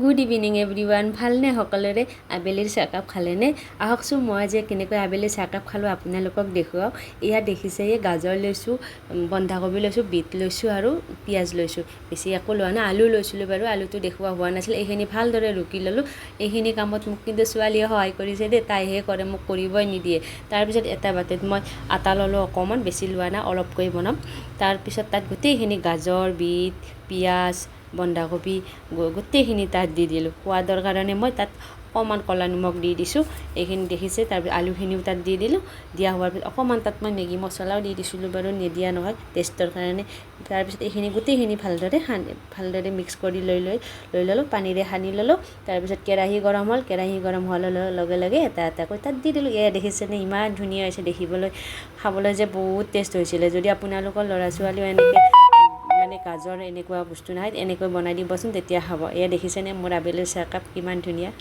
Good evening everyone, ভালনে সকলোৰে? আবেলিৰ চাহকাপ খালেনে? আহকচোন, মই আজি কেনেকৈ আবেলিৰ চাহকাপ খালোঁ আপোনালোকক দেখুৱাওঁ। এয়া দেখিছে, এই গাজৰ লৈছোঁ, বন্ধাকবি লৈছোঁ, বিট লৈছোঁ আৰু পিঁয়াজ লৈছোঁ। বেছি একো লোৱা নাই। আলু লৈছিলোঁ বাৰু, আলুটো দেখুওৱা হোৱা নাছিল। এইখিনি ভালদৰে ৰুকি ল'লোঁ। এইখিনি কামত মোক কিন্তু ছোৱালীয়ে সহায় কৰিছে দেই। তাইহে কৰে, মোক কৰিবই নিদিয়ে। তাৰপিছত এটা বাতিত মই আটা ল'লোঁ অকণমান, বেছি লোৱা নাই, অলপকৈ বনাম। তাৰপিছত তাত গোটেইখিনি গাজৰ, বিট, পিঁয়াজ, বন্ধাকবি গোটেইখিনি তাত দি দিলোঁ। সোৱাদৰ কাৰণে মই তাত অকণমান ক'লা নিমখ দি দিছোঁ। এইখিনি দেখিছে। তাৰপিছত আলুখিনিও তাত দি দিলোঁ। দিয়া হোৱাৰ পিছত অকণমান তাত মই মেগী মছলাও দি দিছিলোঁ বাৰু, নিদিয়া নহয়, টেষ্টৰ কাৰণে। তাৰপিছত এইখিনি গোটেইখিনি ভালদৰে সানি, ভালদৰে মিক্স কৰি লৈ লৈ লৈ ল'লোঁ, পানীৰে সানি ল'লোঁ। তাৰপিছত কেৰাহী গৰম হ'ল। কেৰাহী গৰম হোৱাৰ লগে লগে এটা এটাকৈ তাত দি দিলোঁ। এয়া দেখিছেনে, ইমান ধুনীয়া হৈছে দেখিবলৈ। খাবলৈ যে বহুত টেষ্ট হৈছিলে। যদি আপোনালোকৰ ল'ৰা ছোৱালীও এনেকৈ মানে গাজৰ এনেকুৱা বস্তু নাখায়, এনেকৈ বনাই দিবচোন, তেতিয়া খাব। এয়া দেখিছেনে মোৰ আবেলিৰ চাহকাপ কিমান ধুনীয়া।